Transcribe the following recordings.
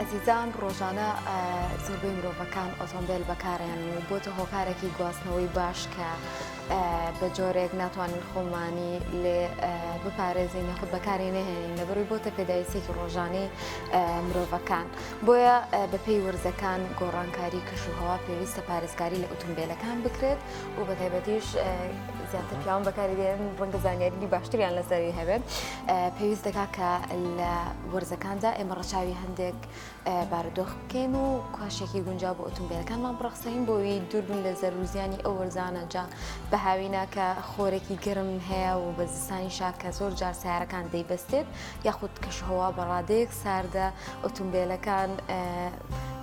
ئەزیزان ڕۆژانە زۆربەی مرۆڤەکان ئۆتۆمبیل بەکارێن و بۆتە هۆکارێکی گواستنەوەی باش کە بە جۆرێک ناتوانین خۆمانی لێ بپارێزین یاخود بەکاری نەهێنین لەبەروی بۆتە پێداویستێکی ڕۆژانەی مرۆڤەکان بۆیە بەپێی وەرزەکان گۆڕانکاری کەش و هەوا پێویستە پارێزگاری لە ئۆتۆمبیلەکان بکرێت و بە تایبەتیش زیاتر پیاوان بەکاری دێن ڕەنگە زانیاری باشتریان لەسەری هەبێت پێویست دەکات کە لە وەرزەکاندا ئێمە ڕەچاوی هەندێک بارودۆخ بکەین و کاشێکی گونجاو بۆ ئۆتۆمبیلەکانمان بڕەخسێنین بۆی دوور بن لە زەرور زیانی ئەو وەرزانە جا بە هاوینە کە خۆرێکی گەرم هەیە و بە زستانی شا کە زۆر جار سیارەکان دەیبەستێت یاخود کەشوهەوا بە ڕادەیەک ساردە ئۆتۆمبیلەکان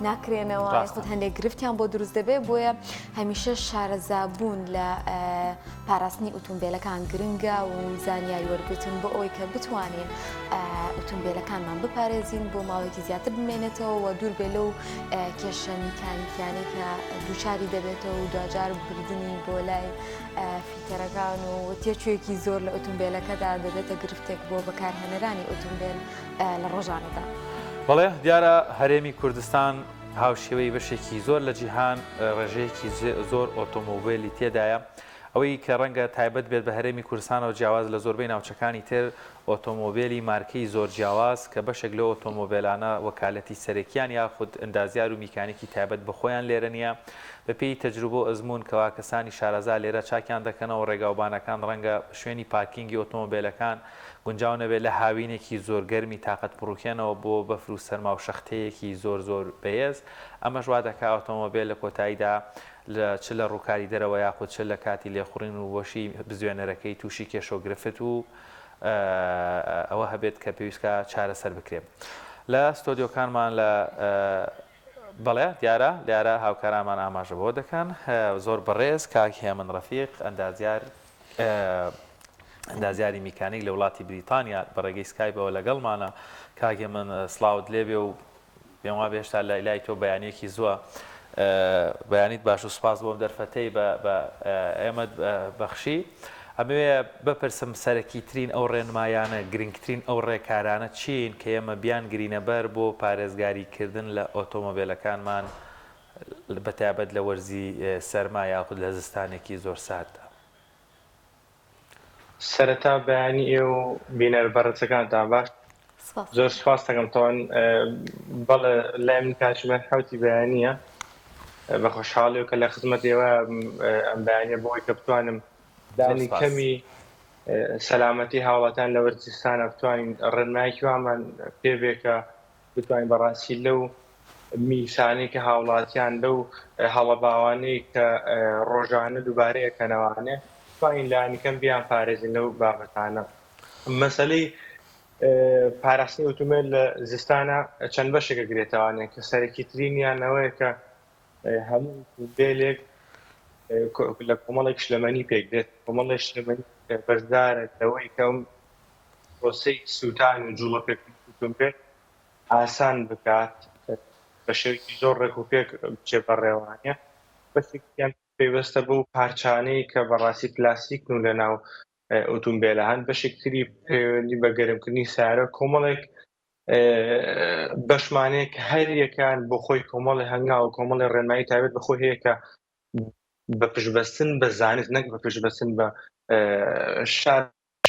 ناکرێنەوە یاخود هەندێک گرفتیان بۆ دروست دەبێت بۆیە هەمیشە شارەزابوون لە پاراستنی ئوتومبێلەکان گرنگە و زانیاری وەرگرتن بۆ ئەوەی کە بتوانین ئوتومبێلەکانمان بپارێزین بۆ ماوەیەکی زیاتر بمێنێتەوە و دوور بێ لەو کێشە میکانیکیانەی کە دووچاری دەبێتەوە و دواجار بردنی بۆ لای فیتەرەکان و تێچوویەکی زۆر لە ئوتومبێلەکەدا دەبێتە گرفتێک بۆ بەکارهێنەرانی ئوتومبێل لە ڕۆژانەدا. بەڵێ دیارە هەرێمی کوردستان هاوشێوەی بەشێکی زۆر لە جیهان ڕێژەیەکی زۆر ئۆتۆمۆبێلی تێدایە، ئەوەی کە ڕەنگە تایبەت بێت بە هەرێمی کوردستانەوە جیاواز لە زۆربەی ناوچەکانی تر ئۆتۆمۆبێلی مارکەی زۆر جیاواز کە بەشێک لەو ئۆتۆمۆبێلانە وەکالەتی سەرەکیان یاخود ئەندازیار و میکانیکی تایبەت بە خۆیان لێرە نییە بەپێی تەجروبە و ئەزموون کەوا کەسانی شارەزا لێرە چاکیان دەکەنەوە ڕێگاوبانەکان ڕەنگە شوێنی پارکینگی ئۆتۆمۆبێلەکان گونجاو نەبێت لە هاوینێکی زۆر گەرمی تاقەت پڕوکێنەوە بۆ بەفر و سەرما و شەختەیەکی زۆر زۆر بەهێز ئەمەش وا دەکات ئۆتۆمۆبێل لە کۆتاییدا لە چ لە ڕووکاری دەرەوە یاخود چ لە کاتی لێخوڕین و بۆشی بزوێنەرەکەی تووشی کێشە و گرفت و ئەوە هەبێت کە پێویستکە چارەسەر بکرێت لە ستۆدیۆکانمان لە بەڵێ دیارە دیارە هاوکارانمان ئاماژە بەوە دەکەن زۆر بەڕێز کاک هێمن ڕەفیق ئەندازیار ئەندازیاری میکانیک لە وڵاتی بریتانیا بە ڕێگەی سکایپەوە لەگەڵمانە کاک هێمن سڵاوت لێبێ و پێم وابێ هێشتا لای لای تۆ بەیانیەکی زووە بەیانیت باش و سوپاس بۆم دەرفەتەی بە بە ئێمەت بەخشی ئەمەوێ بپرسم سەرەکیترین ئەو ڕێنمایانە گرنگترین ئەو ڕێکارانە چین کە ئێمە بیانگرینە بەر بۆ پارێزگاری کردن لە ئۆتۆمۆبێلەکانمان بە تایبەت لە وەرزی سەرما یاخود لە زستانێکی زۆر سارددا؟ سەرەتا بەیانی ئێوە و بینەر بەڕێزەکانتان باش. سپاس. زۆر سپاس دەکەم تاوان بەڵێ لای من کاتژمێر حەوتی بەیانییە بە خۆشحاڵیەوە کە لە خزمەت ئێوە ئەم بەیانیە بۆ ئەوەی کە بتوانم زۆر لانی سپاس. کەمی سەلامەتی هاوڵاتیان لە وەرزستانە بتوانین ڕێنمایەکی وامان پێ بێ کە بتوانین بەڕاستی لەو میسانەی کە هاوڵاتیان لەو هەڵە باوانەی کە ڕۆژانە دووبارە ئەکەنەوانێ بتوانین لانیکەم بیان پارێزین لەو بابەتانە. مەسەلەی پاراستنی ئۆتۆمبێل لە زستانە چەند بەشێک ئەگرێتەوانێ کە سەرەکیترینیان ئەوەیە کە هەموو ئۆتۆمبێلێک لە کۆمەڵێک شلەمەنی پێک دێت کۆمەڵێک شلەمەنی بەشدارە لەوەی کە ئەم پرۆسەی سووتان و جوڵە پێکردنی ئۆتۆمبێل ئاسان بکات بە شێوەیەکی زۆر ڕێک و پێک بچێ بەڕێوانە بەشێکیان پەیوەستە بەو پارچانەی کە بەڕاستی پلاستیکن و لەناو ئۆتومبێلە هەن بەشێک تری پەیوەندی بە گەرمکردنی سارە کۆمەڵێک بەشمانەیە کە هەر یەکان بۆ خۆی کۆمەڵی هەنگاو و کۆمەڵی ڕێنمایی تایبەت بە خۆی هەیە کە بە پشتبەستن بە زانست نەک بە پشتبەستن بە شار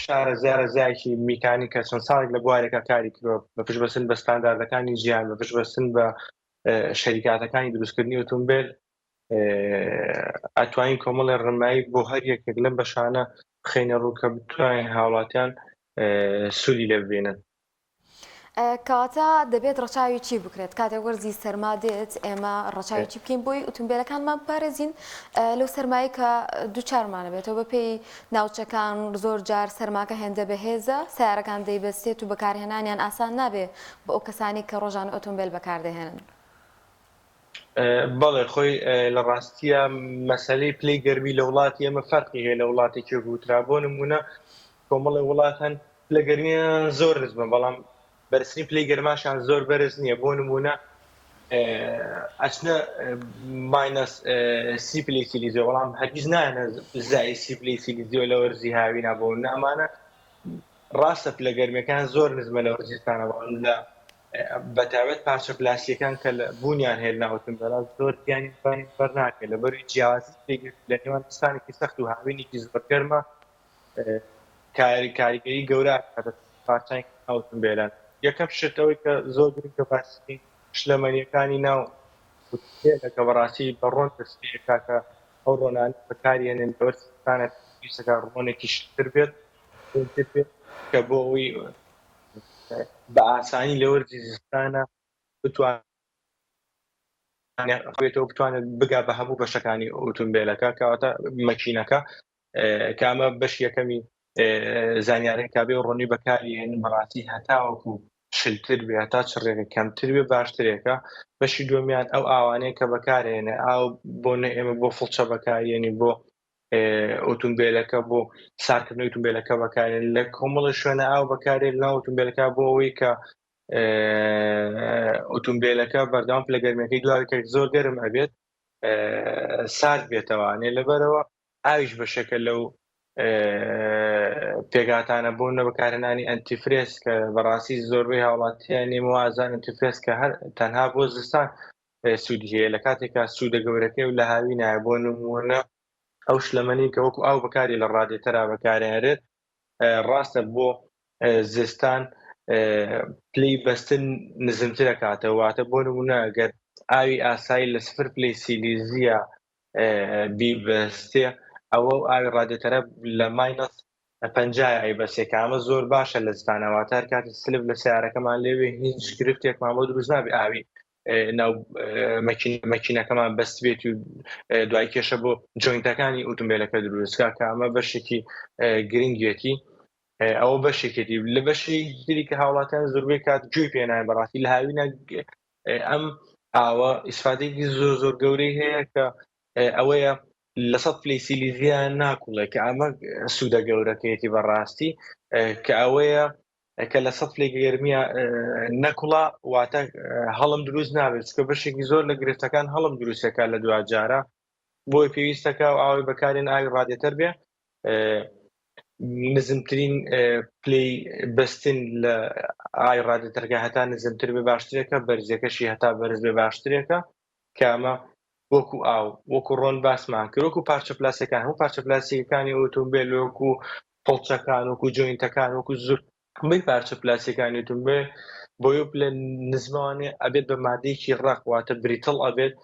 شارەزایەکی میکانیک کە چەند ساڵێک لە بوارێکا کاری کردووە بە پشتبەستن بە ستانداردەکانی جیهان بە پشتبەستن بە شەریکاتەکانی دروستکردنی ئۆتۆمبێل ئەتوانین کۆمەڵی ڕێنمایی بۆ هەر یەکێک لەم بەشانە بخەینە ڕوو کە بتوانین هاوڵاتیان سوودی لێ ببینن. کەواتە دەبێت ڕەچاوی چی بکرێت کاتێک وەرزی سەرما دێت ئێمە ڕەچاوی چی بکەین بۆی ئوتومبیلەکانمان بپارێزین لەو سەرمایە کە دووچارمانە بێتەوە بە پێی ناوچەکان زۆر جار سەرماکە هێندە بەهێزە سیارەکان دەیبەستێت و بەکارهێنانیان ئاسان نابێ بۆ ئەو کەسانی کە ڕۆژانە ئۆتۆمبیل بەکاردەهێنن. بەڵێ خۆی لە ڕاستیە مەسەلەی پلەی گەرمی لە وڵاتی ئێمە فەرقی هەیە لە وڵاتێکی وەکوترا بۆ نمونە کۆمەڵێ وڵات هەن پلە گەرمیان زۆر نزمە بەڵام بەرزترین پلەی گەرماشیان زۆر بەرز نییە بۆ نمونە ئەچنە ماینەس سی پلەی سیلیزیۆ بەڵام هەرگیز نایەنە زای سی پلەی سیلیزیۆ لە وەرزی هاوینا بۆ نامانە ڕاستە پلە گەرمیەکان زۆر نزمە لە وەرزی زستانە بەڵام لە. بە تایبەت پارچە پلاستیکەکان کە لە بوونیان هەیە لە ناو ئۆتۆمبێلا زۆر گیانی بەر ناکەوێت لەبەروی جیاوازی پێگرت لە نێوان زستانێکی سەخت و هاوینێکی زۆر گەرمە کاریگەری گەورە پارچانی ناو ئۆتۆمبێلان. یەکەم شت ئەوەی کە زۆر گرنگە باسی شلەمەنیەکانی ناو ئۆتۆمبێلە کە بەڕاستی بە ڕۆن دەست پێ ئەکا کە ئەو ڕۆنانە بەکاری هێنن لەوەر زستانە پێویستەکە ڕۆنێکی شلتر بێت ڕوونتر بێت کە بۆ ئەوەی بە ئاسانی لە وەرزی زستانە بتوانێت بێتەوە بتوانێت بگا بە هەموو بەشەکانی ئۆتۆمبیلەکە کەواتە مەکینەکە کە ئەمە بەش یەکەمی زانیارەکە کابێ ڕۆنی بەکاری هێن بەڕاستی هەتاوەکو شلتر بێ هەتا چڕێکە کەمتر بێ باشترێکە بەشی دووەمیان ئەو ئاوانەیە کە بەکارهێنێ ئاو بۆ نە ئێمە بۆ فڵچە بەکارێنی بۆ ئۆتومبیلەکە بۆ سارکردنەوەی ئۆتومبیلەکە بەکارێن لە کۆمەڵە شوێنە ئاو بەکارێت لەناو ئۆتومبیلەکە بۆ ئەوەی کە ئۆتومبیلەکە بەردەوام پلە گەرمیەکەی دوای کە زۆر گەرم ئەبێت سارد بێتەوانێ لەبەرەوە ئاویش بەشێکە لەو پێکهاتانە بۆ نە بەکارهێنانی antifreeze کە بەڕاستی زۆربەی هاوڵاتیان ئێمە وازان antifreeze کە هەر تەنها بۆ زستان سوودی هەیە لە کاتێکا سوودە گەورەکەی و لە هاوینایە بۆ نموونە ئەو شلەمەنی کە وەکو ئاو بەکاری لە ڕادێتەرا بەکارێنرێت ڕاستە بۆ زستان پلەی بەستن نزمترە کاتەوە واتە بۆ نمونە گەر ئاوی ئاسایی لە سفر پلەی سیلیزیە بیبەستێ ئەوە و ئاوی ڕادێتەرە لە minus 50 ئەیبەسێ کە ئەمە زۆر باشە لە زستانە واتە هەر کاتێ سلف لە سیارەکەمان لێوێ هیچ گرفتێکمان بۆ دروست نابێ ئاوی ناو مەکینەکەمان بەست بێت و دوای کێشە بۆ joint ەکانی ئۆتۆمبیلەکە دروستکا کە ئەمە بەشێکی گرنگێتی ئەوە بەشێکێتی لە بەشی تری کە هاوڵاتیان زۆربەی کات گوێی پێنایە بەڕاستی لە هاوینە ئەم ئاوە ئیسفادەیەکی زۆر زۆر گەورەی هەیە کە ئەوەیە لە سە پلەی سیلیزیا ناکوڵێ کە ئەمە سوودە گەورەکەیەتی بەڕاستی کە ئەوەیە کە لە سە پلەی گەرمیە نەکوڵا واتە هەڵم دروست نابێت چکە بەشێکی زۆر لە گرفتەکان هەڵم دروستەکە لە دواجارە بۆی پێویستەکە و ئاوی بەکارێن ئاوی ڕادێتەر بێ نزمترین پلەی بەستن لە ئای ڕادێتەرەکە هەتا نزمتر بێ باشترێکە بەرزەکەشی هەتا بەرز بێ باشترێکە کە ئەمە وەکو ئاو وەکو ڕۆن باسمان کرد وەکو پارچە پلاسەکان هەموو پارچە پلاستیکەکانی ئۆتۆمبیل وەکو فڵچەکان وەکو joint ەکان وەکو زۆربەی پارچە پلاستیکەکانی ئۆتۆمبیل بۆیە پلە نزمەوانێ ئەبێت بە مادەیەکی ڕەق واتە brittle ئەبێت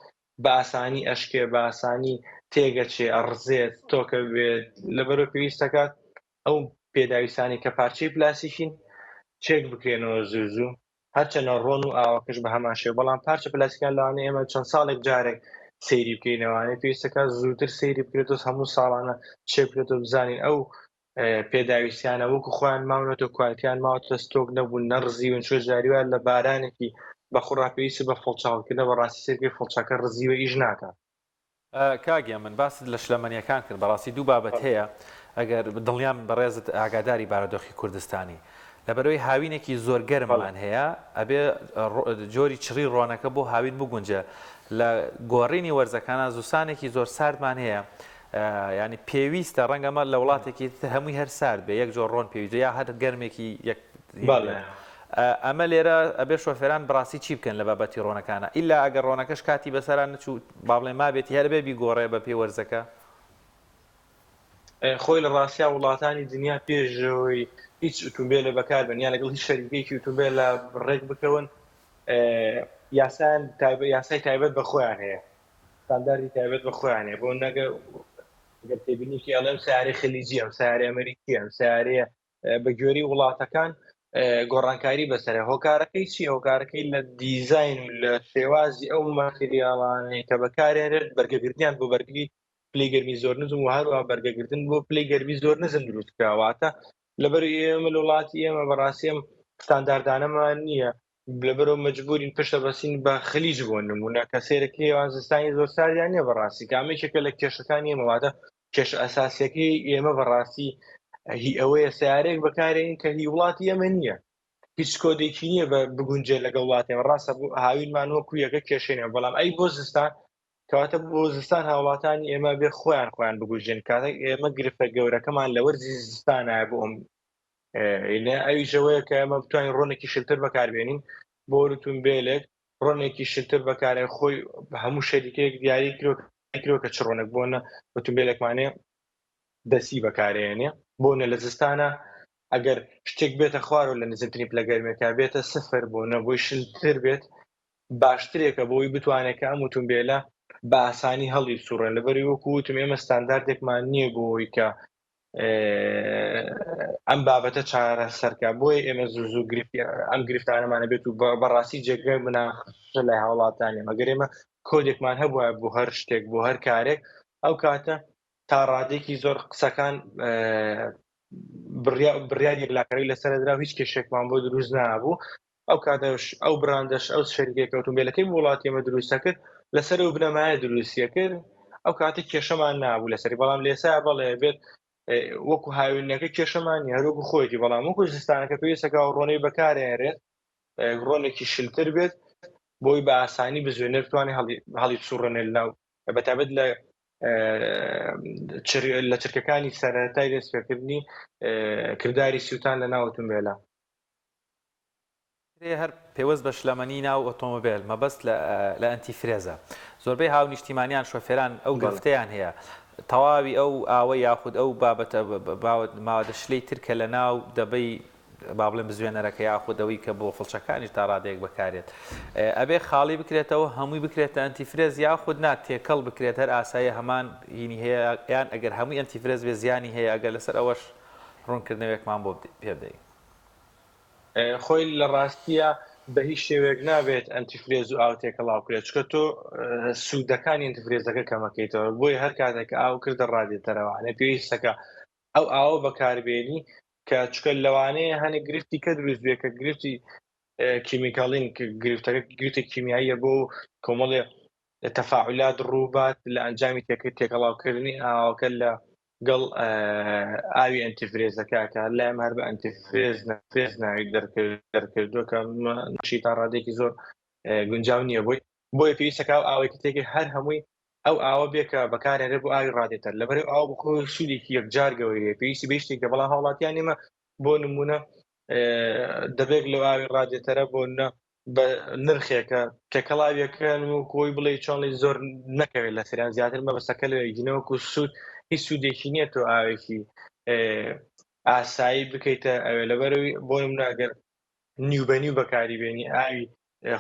بە ئاسانی ئەشکێ بە ئاسانی تێگەچێ ئەڕزێت تۆکە بێت لەبەرەوە پێویست دەکات ئەو پێداویستانی کە پارچەی پلاستیکین چێک بکرێنەوە زوو زوو هەرچەنە ڕۆن و ئاوەکەش بە هەمان شێوە بەڵام پارچە پلاستیکان لەوانەیە ئێمە چەند ساڵێک جارێک سەیری بکەینەوانێ پێویستەکە زووتر سەیری بکرێتەوە هەموو ساڵانە چێک بکرێتەوە بزانین ئەو پێداویستیانە وەکو خۆیان ماونەتەوە کوالتیان ماوەتە ستۆک نەبوون نەڕزیون چۆ جاریوە لە بارانێکی بە خوڕا پێویستی بە فڵچە هەڵکردنە بەڕاستی سەیرکەی فڵچەکە ڕزیوە ئیش ناکا. کاک یەمن باست لە شلەمەنیەکان کرد بەڕاستی دوو بابەت هەیە ئەگەر دڵنیام بەڕێزت ئاگاداری بارودۆخی کوردستانی لەبەرئەوەی هاوینێکی زۆر گەرممان هەیە ئەبێ جۆری چڕی ڕۆنەکە بۆ هاوین بگونجێ لە گۆڕینی وەرزەکانا زستانێکی زۆر ساردمان هەیە یانی پێویستە ڕەنگە ئەمە لە وڵاتێکی تر هەمووی هەر سارد بێ یەک جۆر ڕۆن پێویست یا هەر گەرمێکی یەک ئەمە لێرە ئەبێ شۆفێران بڕاستی چی بکەن لە بابەتی ڕۆنەکانە ئیلا ئەگەر ڕۆنەکەش کاتی بەسەرا نەچوو با بڵێ مابێتی هەر بێ بیگۆڕێ بە پێی وەرزەکە. خۆی لە ڕاستیا وڵاتانی دنیا پێشەوەی هیچ ئوتومبێلێ بەکار بن یان لەگەڵ هیچ شەریکێکی ئوتومبێلە ڕێک بکەون یاسایان یاسای تایبەت بە خۆیان هەیە ستانداردی تایبەت بە خۆیان هەیە بۆ نەگە گەر تێبینیکی ئەڵێم سیارەی خلیجی ئەم سیارەی ئەمریکی ئەم سیارەیە بە گوێری وڵاتەکان گۆڕانکاری بەسەر هۆکارەکەی چی هۆکارەکەی لە دیزین و لە شێوازی ئەو ماتریاڵانەی کە بەکارێنرێت بەرگەگرتنیان بۆ بەرگری پلەی گەرمی زۆر نزم و هەروە بەرگەگرتن بۆ پلەی گەرمی زۆر نزم دروست کراواتە لەبەر ئێمە لە وڵاتی ئێمە بەڕاستی ئەم ستانداردانەمان نییە لەبەرەوە مەجبورین پشتە بەسین بە خلیج بۆ نمونە کە سێرەکەی ئەوان زستانی زۆر ساردیان نییە بەڕاستی کامێکێکە لە کێشەکانی ئێمە واتە کێشە ئەساسیەکەی ئێمە بەڕاستی هی ئەوەیە سیارێک بەکارێن کە هی وڵاتی ئێمە نییە هیچ کۆدێکی نییە بە بگونجێ لەگەڵ وڵاتی ئێمە ڕاستە بۆ هاوینمان وەکو یەکە کێشەینە بەڵام ئەی بۆ زستان کەواتە بۆ زستان هاوڵاتانی ئێمە بێ خۆیان خۆیان بگوژێن کاتێک ئێمە گرفتە گەورەکەمان لە وەرزی زستانایە بۆ ئەم ئەویش ئەوەیە کە ئێمە بتوانین ڕۆنێکی شلتر بەکاربێنین. بۆ ئۆتۆمبیلێک ڕۆنێکی شلتر بەکارێ خۆی هەموو شەریکەیەک دیاری کرۆ کرۆ کە چ ڕۆنێک بۆنە ئۆتۆمبیلێکمانێ دەسی بەکارێنێ بۆنە لە زستانە ئەگەر شتێک بێتە خوارەوە لە نزمترین پلە گەرمێکا بێتە سفر بۆ نە بۆی شلتر بێت باشترێکە بۆی بتوانێت کە ئەم ئۆتۆمبیلە بە ئاسانی هەڵی سوڕێن لەبەری وەکو وتم ئێمە ستانداردێکمان نییە بۆ ئەوەی کە ئەم بابەتە چارەسەرکە بۆیە ئێمە زوو زوو گرفتی ئەم گرفتانەمانە بێت و بەڕاستی جێگای مناقشە لای هاوڵاتانی مەگەر ئێمە کۆدێکمان هەبووە بۆ هەر شتێک بۆ هەر کارێک ئەو کاتە تا ڕادێکی زۆر قسەکان بڕیار یەکلاکەرەوەی لەسەر درا و هیچ کێشێکمان بۆ دروست نابوو ئەو کاتەش ئەو براندەش ئەو شەریکەی کە ئۆتۆمبیلەکەی بۆ وڵاتی ئێمە دروستە کرد لەسەر ئەو بنەمایە دروستیە کرد ئەو کاتە کێشەمان نابوو لەسەری بەڵام لێسا بەڵێ بێت وەکو هاوینەکە کێشەمان نیە هەروەکو خۆیەتی بەڵام وەکو زستانەکە پێویستەکە ئەو ڕۆنەی بەکارێنرێت ڕۆنێکی شلتر بێت بۆی بە ئاسانی بزوێنەر بتوانێت هەڵی بسوڕێنێت لەناو بەتابەت لە لە چرکەکانی سەرەتای دەستپێکردنی کرداری سووتان لە ناو ئۆتۆمبێلە. کرێ هەر پێوەست بە شلەمەنی ناو ئۆتۆمبێل مەبەست لە ئەنتیفرێزە زۆربەی هاونیشتیمانیان شۆفێران ئەو گرفتەیان هەیە تەواوی ئەو ئاوە یاخود ئەو بابەتە ماوەدە شلەی تر کە لە ناو دەبەی با بڵێم بزوێنەرەکە یاخود ئەوەی کە بۆ فڵچەکانیش تا ڕادەیەک بەکارێت ئەبێ خاڵی بکرێتەوە هەمووی بکرێتە ئەنتیفرێز یاخود نا تێکەڵ بکرێت هەر ئاساییە هەمان هینی هەیە یان ئەگەر هەمووی ئەنتیفرێز بێ زیانی هەیە ئەگەر لەسەر ئەوەش ڕوونکردنەوەیەکمان بۆ پێ بدەی. خۆی لە ڕاستیە بە هیچ شێوەیەک نابێت ئەنتیفرێز و ئاو تێکەڵاو کرێت چکە تۆ سوودەکانی ئەنتیفرێزەکە کەمەکەیتەوە بۆیە هەر کاتێک ئاو کردە ڕادێتەرەوانە پێویستەکە ئەو ئاوە بەکاربێنی کە چکە لەوانەیە هەنێک گرفتی کە دروست بێ کە گرفتی کیمیکاڵین کە گرفتەکە گرفتی کیمیاییە بۆ کۆمەڵێ تەفاعولات ڕووبات لە ئەنجامی تێکە تێکەڵاوکردنی ئاوەکە لە گەڵ ئاوی ئەنتیفرێزەکە کە لایم هەر بە ئەنتیفرێز نەفرێز ناوی دەرکردووە کە نشی تا ڕادێکی زۆر گونجاو نییە بۆی بۆیە پێویستەکە ئەو ئاوەی کە تێکی هەر هەمووی ئەو ئاوە بێ کە بەکارهێنرێت بۆ ئاوی ڕادێتەر لەبەرئەوەی ئاو بۆ خۆی سوودێکی یەکجار گەورەیە پێویستی بە هیچ شتێک بەڵام هاوڵاتیان ئێمە بۆ نمونە دەبێت لەو ئاوی ڕادێتەرە بۆ نە بە نرخێکە تێکەڵاویەکەن و کۆی بڵێ چۆنی زۆر نەکەوێت لە سەریان زیاتر مەبەستەکە لەوێ گینەوەکو سوود هیچ سوودێکی نییە تۆ ئاوێکی ئاسایی بکەیتە ئەوێ لەبەرەوەی بۆ نمونە ئەگەر نیو بە نیو بەکاری بێنی ئاوی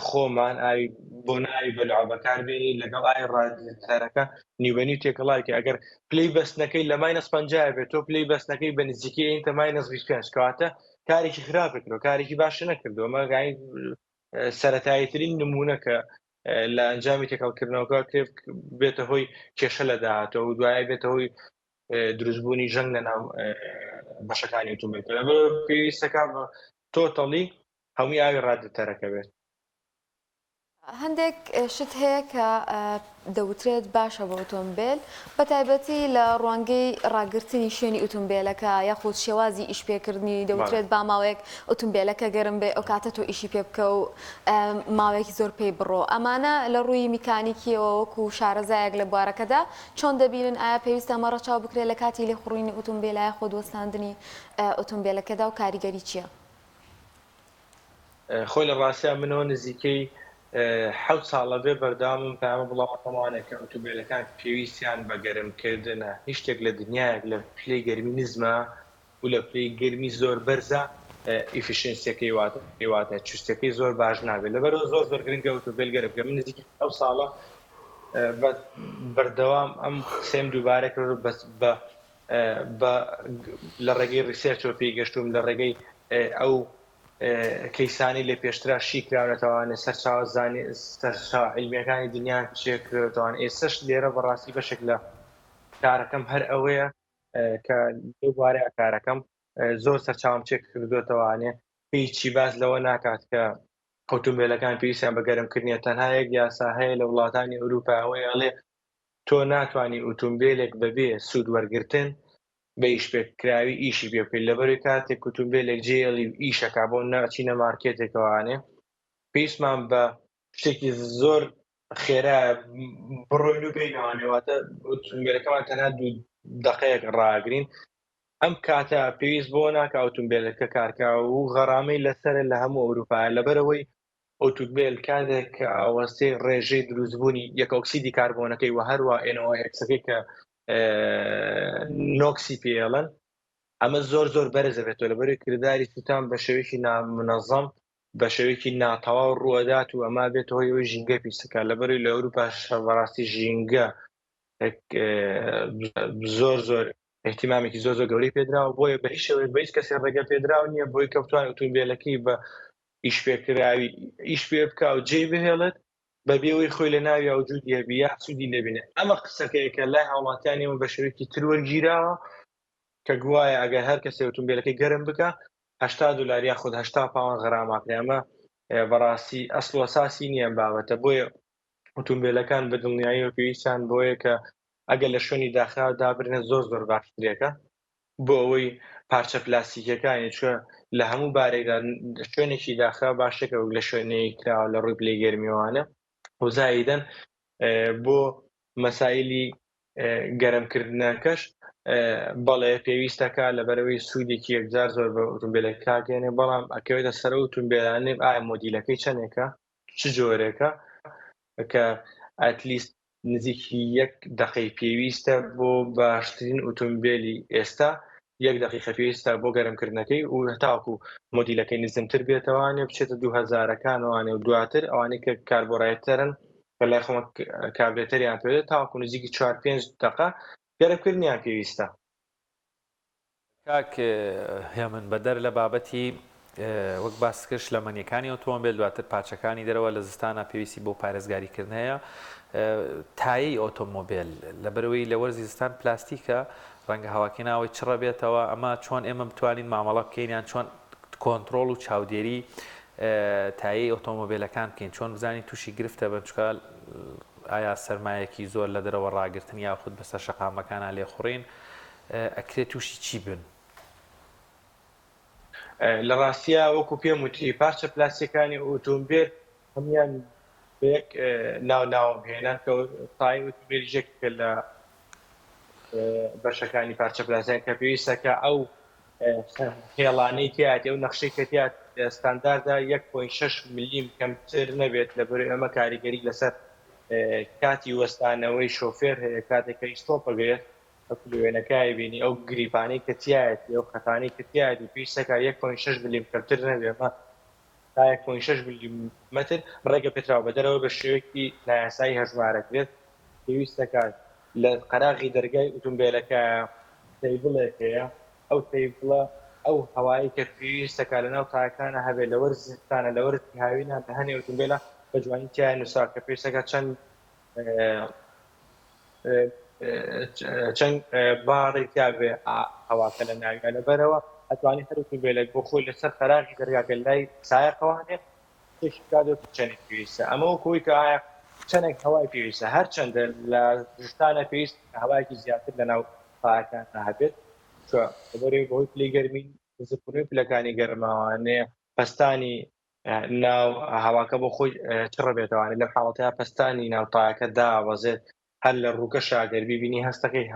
خۆمان ئاوی بۆ ناوی بەلع بەکاربێنی لەگەڵ ئاوی ڕادیتەرەکە نیو بە نیو تێکەڵاوی کە ئەگەر پلەی بەستنەکەی لە minus 50 بێت تۆ پلەی بەستنەکەی بە نزیکەی ئینتە minus 25 کەواتە کارێکی خراپە کردو کارێکی باش نەکردو ئەمە سەتایی ترین نمونە کە لە ئەنجامی تێکەڵکردنەوەکە کرێ بێتە هۆی کێشە لە داهاتەوە و دوای بێتە هۆی دروستبوونی ژەنگ لە ناو بەشەکانی ئۆتۆمبیل پێویستەکە totally هەمووی ئاوی ڕادیتەرەکە بێت. هەندێک شت هەیە کە دەوترێت باشە بۆ ئۆتۆمبێل بەتایبەتی لە ڕوانگەی ڕاگرتنی شوێنی ئۆتۆمبێلەکە یاخود شێوازی ئیشپێکردنی دەوترێت با ماوەیەک ئۆتۆمبێلەکە گەرم بێ ئەوکاتە تۆ ئیشی پێ بکە و ماوەیەکی زۆر پێی بڕۆ ئەمانە لە ڕووی میکانیکیەوە وەکو شارەزایەک لە بوارەکەدا چۆن دەبینن ئایا پێویستە ئەمە ڕەچاو بکرێت لە کاتی لێخوڕینی ئۆتۆمبێل یاخود وەستاندنی ئۆتۆمبێلەکەدا و کاریگەری چییە؟ خۆی لە ڕاستیا منەوە نزیکەی حەوت ساڵە بێ بەردەوامم پەیامە بڵاوەکەمانە کە ئۆتۆمبیلەکان پێویستیان بە گەرمکردنە هیچ شتێک لە دنیایەک لە پلەی گەرمی نزمە و لە پلەی گەرمی زۆر بەرزە efficiency ەکەی واتە واتە چوستەکەی زۆر باش نابێت لەبەرەوە زۆر زۆر گرنگە ئۆتۆمبیل گەرم بکە من نزیکی ئەو ساڵە بە بەردەوام ئەم قسەیم دووبارە کرد بەس بە بە لە ڕێگەی research ەوە پێی گەشتووم لە ڕێگەی ئەو کەیسانەی لە پێشترا شی کراونەتەوانێ سەرچاوە زانی سەرچاوە عیلمیەکانی دنیان چێ کردوەتەوان ئێستەش لێرە بەڕاستی بەشێک لە کارەکەم هەر ئەوەیە کە لەو بوارەیە کارەکەم زۆر سەرچاوم چێک کردوێتەوانێ هیچی باس لەوە ناکات کە ئۆتۆمبیلەکان پێویستیان بە گەرمکردنیە تەنها یەک یاسا هەیە لە وڵاتانی ئەوروپا ئەوەیە ئەڵێ تۆ ناتوانی ئوتومبێلێک بەبێ سوود وەرگرتن بە ئیشپێکراوی ئیشی پێ بکەیت لەبەرەوەی کاتێک ئوتومبێلێک جێڵی و ئیشەکە بۆ ناچینە مارکێتێکەوانێ پێویستمان بە شتێکی زۆر خێرا بڕۆین و بینەوانێ واتە ئوتومبێلەکەمان تەنها دوو دقەیەک ڕاگرین ئەم کاتە پێویست بۆ ناکە ئوتومبێلەکە کارکە و غەرامەی لەسەر لە هەموو ئەوروپا لەبەرەوەی ئۆتومبێل کاتێک کە ئەوەستێ ڕێژەی دروستبوونی یەکۆکسیدی کاربۆنەکەی و هەروە NOx ەکەی کە نۆکسی پێڵن ئەمە زۆر زۆر بەرز دەبێتەوە لەبەرەی کرداری سووتان بە شێوەیەکی نامنەزەم بە شێوەیەکی ناتەواو ڕووەدات و ئەمە بێتە هۆی ئەوەی ژینگە پیسەکە لەبەرەی لە ئەوروپاش بەڕاستی ژینگە زۆر زۆر احتیمامێکی زۆر زۆر گەورەی پێدراوە بۆیە بە هیچ شێوەیەک بە هیچ کەسێ ڕێگە پێدراو نییە بۆی کە بتوانێت ئۆتۆمبیلەکەی بە ئیش پێکراوی ئیش پێ بکا و جێی بهێڵێت بە بێ ئەوەی خۆی لە ناویا وجودی هەبی یا سوودی لێ بینێ ئەمە قسەکەیە کە لای هاوڵاتیانی ئێمە بە شێوەیەکی تر وەرگیراوە کە گوایە ئەگەر هەر کەسێ ئۆتۆمبیلەکەی گەرم بکا 80 دلار یاخود 80 پاوان غەراماکرێ ئەمە بەڕاستی ئەسڵ و ئەساسی نییە ئەم بابەتە بۆیە ئۆتۆمبیلەکان بە دڵنیاییەوە پێویستیان بۆیە کە ئەگەر لە شوێنی داخراو دابرێن زۆر زۆر باشترێکە بۆ ئەوەی پارچە پلاستیکیەکانی چوە لە هەموو بارێکدا شوێنێکی داخراو باشێکە وەک لە شوێنەیە کراوە لە ڕووی پلەی گەرمیوانە و زایدەن بۆ مەسایلی گەرمکردنەکەش بەڵێ پێویستەکە لەبەرەوەی سوودێکی یەکجار زۆر بە ئۆتۆمبیلەکە گەێنێ بەڵام ئەکەوێتە سەر ئۆتۆمبیلانێ ئایا مۆدیلەکەی چەندێکە چ جۆرێکە کە ئەتلیست نزیکی یەک دەقەی پێویستە بۆ باشترین ئۆتۆمبێلی ئێستا یەک دەقیقە پێویستە بۆ گەرمکردنەکەی و هەتاوەکو مۆدیلەکەی نزمتر بێتەوانێ بچێتە دوو هەزارەکانەوانێ و دواتر ئەوانەی کە کاربۆرایتەرن کە لای خۆمە کاربرێتەریان پێ تاوەکو نزیکی چوار پێنج دەقە گەرمکردنیان پێویستە. کاک هێمن بەدەر لە بابەتی وەک باست کرد شلەمەنیەکانی ئۆتۆمبێل دواتر پارچەکانی دەرەوە لە زستانا پێویستی بۆ پارێزگاری کردن هەیە تایەی ئۆتۆمۆبێل لەبەرئەوەی لە وەرزی زستان پلاستیکە ڕەنگە هەواکەی ناوەی چڕە بێتەوە ئەمە چۆن ئێمە بتوانین مامەڵە بکەین یان چۆن کۆنترۆڵ و چاودێری تایەی ئۆتۆمۆبێلەکان بکەین چۆن بزانین تووشی گرفتە بن چکە ئایا سەرمایەکی زۆر لە دەرەوە ڕاگرتن یاخود بەسەر شەقامەکانا لێخوڕین ئەکرێ تووشی چی بن؟ لە ڕاستیا وەکو پێم وتی پارچە پلاستیەکانی ئۆتۆمبێل هەموویان بە یەک ناو ناوم هێنا کە تای ئۆتۆمبێلیش یەکێکە لە بەشەکانی پارچە پلاستیەکان کە پێویستە کە ئەو هێڵانەی تیایەتی ئەو نەخشەی کە تیایەتی لە ستانداردا 1.6 ملیم کەمتر نەبێت لەبەرئەوەی ئەمە کاریگەری لەسەر کاتی وەستانەوەی شۆفێر هەیە کاتێک کە ئیستۆپەگرێت وەکو لە وێنەکە ئەیبینی ئەو گریپانەی کە تیایەتی ئەو خەتانەی کە تیایەتی پێویستەکە یەک پۆینت شەش ملیم کەمتر نەبێ ئەمە تا یەک پۆینت شەش ملیمەتر ڕێگە پێدراوە بە دەرەوە بە شێوەیەکی نایاسایی هەژمارەکرێت پێویستەکات لە قەراغی دەرگای ئوتومبێلەکە table ێک هەیە ئەو table ە ئەو هەوایەی کە پێویستەکە لە ناو تایەکانە هەبێت لە وەرزی زستانە لە وەرزی هاوینە لە هەنێ ئوتومبێلە بە جوانی تیایا نووسراوە کە پێویستەکە چەند چەند باڕێک تیابێ هەواکە لە ناویا لەبەرەوە ئەتوانی هەر ئوتومبێلێک بۆ خۆی لەسەر قەراغی دەرگاکە لای سایەقەوانێ پێش بکات و چەندێک پێویستە ئەمە وەکو ئەوەی کە ئایا چەندێک هەوای پێویستە هەرچەندە لە زستانە پێویست هەوایەکی زیاتر لە ناو پایەکاندا هەبێت چوە لەبەرەوەی بەهۆی پلەی گەرمی نزمبوونەوەی پلەکانی گەرماوانێ پەستانی ناو هەواکە بۆ خۆی چڕ بێتەوانێت لەم حاڵەتەیە پەستانی ناو تایەکە دابەزێت هەر لە ڕووکەشا گەر بیبینی هەستەکەی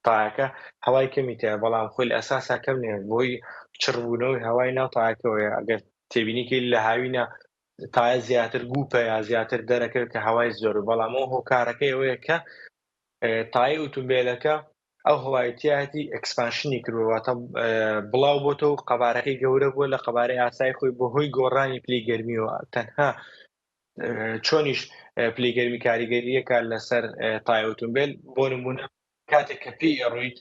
تایەکە هەوای کەمی تیا بەڵام خۆی لە ئەساسا کەم نییە بۆی چڕبوونەوەی هەوای ناو تایەکەوەیە ئەگەر تێبینیکەی لە هاوینە تایە زیاتر گوپە یا زیاتر دەرەکەوێت کە هەوای زۆر بەڵام ئەو هۆکارەکەی ئەوەیە کە تایەی ئوتومبیلەکە ئەو هەوای تیایەتی expansion ی کردووە واتە بڵاو بۆتەوە و قەبارەکەی گەورە بووە لە قەبارەی ئاسایی خۆی بەهۆی گۆڕانی پلەی گەرمیەوە تەنها چۆنیش پلەی گەرمی کاریگەریەکە لەسەر تای ئۆتۆمبیل بۆ نمونە کاتێک کە پێی ئەڕۆیت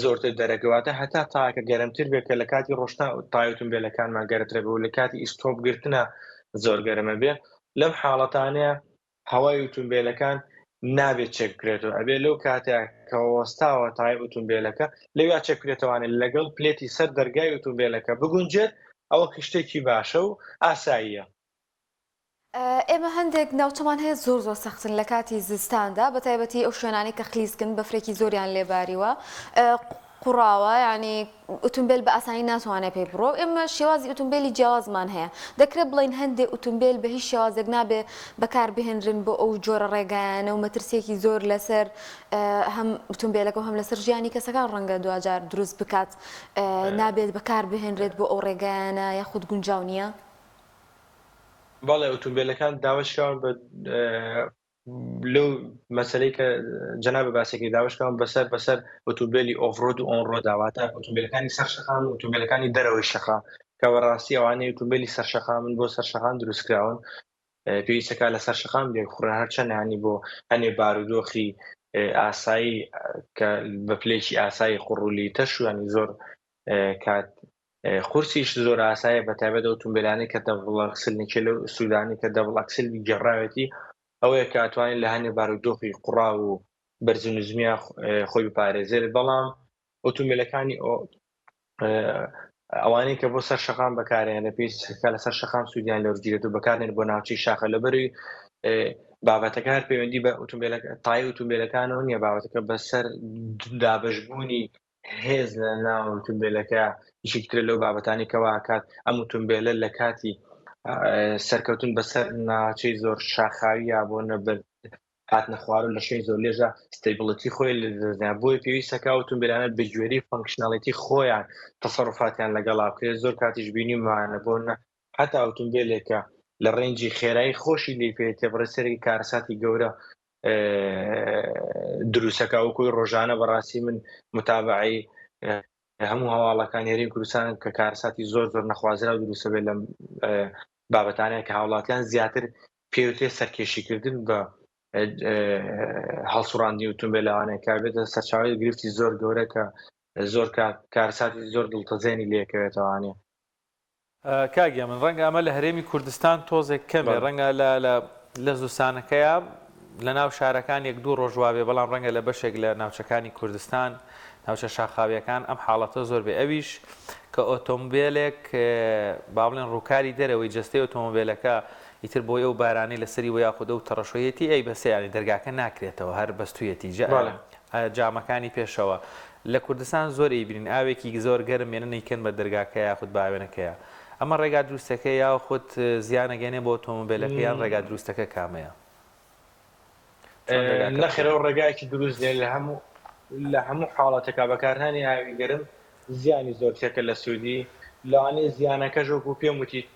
زۆرتر دەرەکەواتە هەتا تاکە گەرمتر بێت کە لە کاتی ڕۆشتن تای ئۆتۆمبیلەکانمان گەرمترە بێ و لە کاتی ئیستۆپ گرتنە زۆر گەرمە بێ لەم حاڵەتانەیە هەوای ئوتومبێلەکان نابێت چێک بکرێتەوە ئەبێ لەو کاتە کە وەستاوە تای ئوتومبێلەکە لەویا چێک بکرێتەوانێ لەگەڵ پلێتی سەر دەرگای ئوتومبێلەکە بگونجێت ئەوە شتێکی باشە و ئاساییە. ئێمە هەندێک ناوچەمان هەیە زۆر زۆر سەختن لە کاتی زستاندا بە تایبەتی ئەو شوێنانەی کە خلیسکن بەفرێکی زۆریان لێ باریوە قوڕاوە یانی ئوتومبێل بە ئاسانی ناتوانێت پێی بڕۆ ئێمە شێوازی ئوتومبێلی جیاوازمان هەیە دەکرێت بڵێین هەندێ ئوتومبێل بە هیچ شێوازێک نابێ بەکار بهێنرن بۆ ئەو جۆرە ڕێگایانە و مەترسیەکی زۆر لەسەر هەم ئوتومبێلەکە و هەم لەسەر ژیانی کەسەکان ڕەنگە دواجار دروست بکات نابێت بەکار بهێنرێت بۆ ئەو ڕێگایانە یاخود گونجاو نییە؟ بەڵێ ئۆتۆمبیلەکان دابەشکراون بە لەو مەسلەی کە جەنابە باسێکی دابەشکراون بەسەر بەسەر ئۆتۆمبیلی off-road و on-road واتە ئۆتۆمبیلەکانی سەر شەقام و ئۆتۆمبیلەکانی دەرەوەی شەقام کە بەڕاستی ئەوانەی ئۆتۆمبیلی سەر شەقامن بۆ سەر شەقام دروستکراون پێویستەکە لەسەر شەقام لێبخوڕێن هەرچەند ینی بۆ هەنێ بارودۆخی ئاسایی کە بە پلێکی ئاسایی قوڕولی تەشوانی زۆر کات قورسیش زۆر ئاسایە بە تایبەت ئەو ئۆتۆمبیلانەی کە double axle نێکێ لەو سوودانی کە double axle گێڕاوێتی ئەوەیە کە ئەتوانێت لە هەنێ بارودۆخی قوڕاو و بەرز و نزمیە خۆی بپارێزێت بەڵام ئۆتۆمبیلەکانی ئەوانەی کە بۆ سەر شەقام بەکارێنە پێویستەکە لەسەر شەقام سوودیان لەوەرگیرێت و بەکارنێن بۆ ناوچەی شاخە لەبەروی بابەتەکە هەر پەیوەندی بە ئۆتۆمبیلەکە تای ئۆتۆمبیلەکانەوە نییە بابەتەکە بەسەر دابەشبوونی هێز لە ناو ئۆتۆمبیلەکە یەکێکی ترە لەو بابەتانی کەوا ئەکات ئەم ئۆتۆمبیلە لە کاتی سەرکەوتن بەسەر ناوچەی زۆر شاخاویە بۆ نەبەر هاتنە خوارەوە لە شوێنی زۆر لێژە stability خۆی لەدەستدا بۆیە پێویستەکە ئەو ئۆتۆمبیلانە بەگوێرەی functionality خۆیان تەسەروفاتیان لەگەڵا بکرێت زۆر کاتیش بینیمانە بۆ نە حتا ئۆتۆمبیلێکە لە range ی خێرایی خۆشی لی پێ تێبڕێ سەرێکی کارەساتی گەورە دروستەکە وەکوی ڕۆژانە بەڕاستی من متابعی هەموو هەواڵەکان هەرێم کوردستان کە کارەساتی زۆر زۆر نەخوازراو دروستە بێت لەم بابەتانەیە کە هاوڵاتیان زیاتر پێوترێ سەرکێشیکردن بە هەڵسوڕاندنی ئۆتۆمبیلەوانەیە کە بێتە سەرچاوی گرفتی زۆر گەورە کە زۆر کارساتی زۆر دڵتەزێنی لێکەوێتەوانێ. کاک یەمن ڕەنگە ئەمە لە هەرێمی کوردستان تۆزێک کەم بێ ڕەنگە لە لە لە زستانەکەیا لە ناو شارەکان یەک دوو ڕۆژ وابێ بەڵام ڕەنگە لە بەشێک لە ناوچەکانی کوردستان ناوچە شاخاویەکان ئەم حاڵەتە زۆر بێ ئەویش کە ئۆتۆمبێلێک با بڵێن ڕووکاری دەرەوەی جەستەی ئۆتۆمۆبێلەکە ئیتر بۆی ئەو بارانەی لەسەری وە یاخود ئەو تەڕەشۆیەتی ئەی بەسێ یانی دەرگاکە ناکرێتەوە هەر بەستویەتی جا جامەکانی پێشەوە لە کوردستان زۆر ئەیبینین ئاوێکی زۆر گەرم ێنن ئەیکەن بە دەرگاکە یاخود بە ئاوێنەکەیا ئەمە ڕێگا دروستەکەیە یاخود زیان ئەگەیەنێ بۆ ئۆتۆمۆبێلەکە یان ڕێگا دروستەکە کامەیە؟ چۆن دەرگاکە نەخێر ئەو ڕێگایەکی دروست نیە لە هەموو لە هەموو حاڵەتێکا بەکارهێنانی ئاوی گەرم زیانی زۆرترە لە سوودی لەوانەیە زیانەکەش وەکو پێم وتیت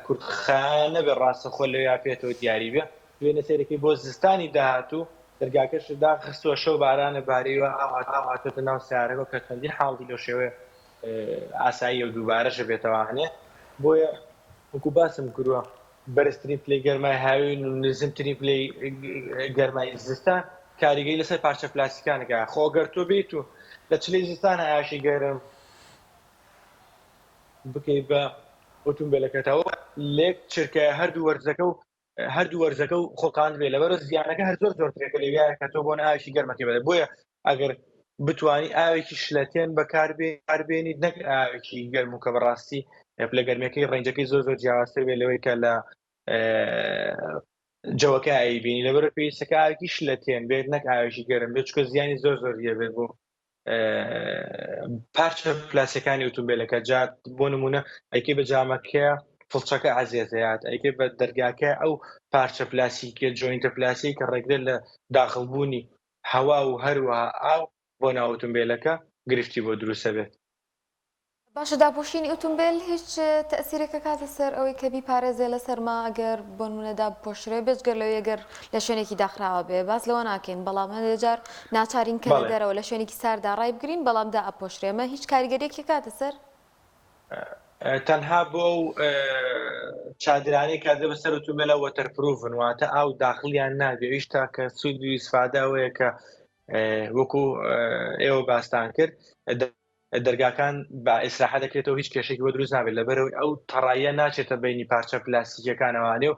کورتخایەن نەبێت ڕاستەخۆ لەویا پێتەوە دیاری بێ وێنە سەیرەکەی بۆ زستانی داهاتوو دەرگاکەشت داخستووە شەو بارانە باریوە ئاو ئاو هاتۆتە ناو سیارەکە کە چەندین حاڵی لەو شێوەیە ئاساییە و دووبارەشە بێتەوانێ بۆیە وەکو باسم کردووە بەرزترین پلەی گەرمای هاوین و نزمترین پلەی گەرمای زستان کاریگەری لەسەر پارچە پلاستیکانەکە خۆ گەر تۆ بیت و لە چلەی زستانە ئاشی گەرم بکەیت بە ئۆتومبیلەکەتەوە لێک چرکە هەردوو وەرزەکە و هەردوو وەرزەکە و خۆکاند بێ لەبەر زیانەکە هەر زۆر زۆرترێکە لەویایە کە تۆ بۆن ئاوێکی گەرمەکەی بەدە بۆیە ئەگەر بتانی ئاوێکی شلەتێن بەکاربێنیت نەک ئاوێکی گەرم و کە بەڕاستی پلە گەرمیەکەی range ەکەی زۆر زۆر جیاوازتر بێ لەوەی کە لە جەوەکە ئەیبینی لەبەر پێویستەکە ئاوێکی شلەتێن بێت نەک ئاوێکی گەرم بێت چکە زیانی زۆر زۆر بێت بۆ پارچە پلاسەکانی ئۆتۆمبیلەکە جا بۆ نمونە ئەیکەی بە جامەکە فڵچەکە عزیێتەیات ئەیکەی بە دەرگاکە ئەو پارچە پلاسیکە joint ە پلاسی کە ڕێگرێت لە داخڵبوونی هەوا و هەروەها ئاو بۆ ناو ئۆتۆمبیلەکە گرفتی بۆ دروستە بێت. باشە داپۆشینی ئوتومبێل هیچ تەئسیرێک ئەکاتە سەر ئەوەی کە بیپارێزێ لە سەرما ئەگەر بۆنمونە دابپۆشرێ بێجگە لەوەی ئەگەر لە شوێنێکی داخراوە بێ باس لەوە ناکەین بەڵام هەندێک جار ناچارین کە لە دەرەوە لە شوێنێکی ساردا ڕایبگرین بەڵام دائەپۆشرێ ئەمە هیچ کاریگەریەکی ئەکاتە سەر؟ تەنها بۆ ئەو چادرانەی کە دەبە سەر ئوتومبێلە waterproof ن واتە ئاو داخلیان نابێ ئەویش تاکە سوود و ئیسفادە ئەوەیە کە وەکو ئێوە باستان کرد دەرگاکان بە ئیسراحە دەکرێتەوە هیچ کێشێکی بۆ دروست نابێت لەبەرەوەی ئەو تەڕاییە ناچێتە بینی پارچە پلاستیکیەکانەوانێ و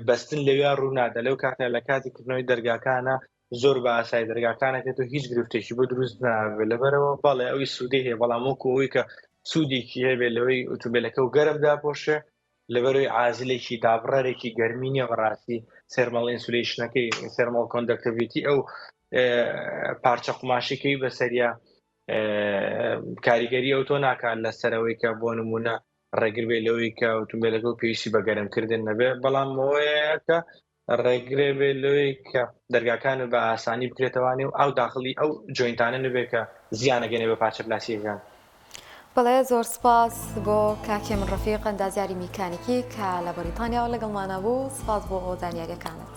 بەستن لەویا ڕوونادە لەو کاتە لە کاتی کردنەوەی دەرگاکانە زۆر بە ئاسایی دەرگاکانەکێت و هیچ گرفتێکی بۆ دروست نابێت لەبەرەوە بەڵێ ئەوی سوودی هەیە بەڵام وەکو ئەوی کە سوودێکی هەبێت لەوەی ئۆتۆمبیلەکە و گەرم داپۆشێ لەبەرەوەی عازلێکی دابڕەرێکی گەرمی نییە بەڕاستی thermal insulation ەکەی thermal conductivity ئەو پارچە قوماشەکەی بەسەریە کاریگەری ئەو تۆ ناکات لەسەرەوەی کە بۆ نمونە ڕێگر بێ لەوەی کە ئۆتۆمبیلەکە و پێویستی بە گەرمکردن نەبێ بەڵام ئەوەیە کە ڕێگرێ بێ لەوەی کە دەرگاکان بە ئاسانی بکرێتەوانێ و ئاو داخلی ئەو joint انە نەبێت کە زیانەگەنێ بە پارچە پلاستیکەکان. بەڵێ زۆر سپاس بۆ کاک هێمن ڕەفیق ئەندازیاری میکانیکی کە لە بەریتانیاوە لەگەڵمانە بوو سپاس بۆ ئەو زانیاریەکانت.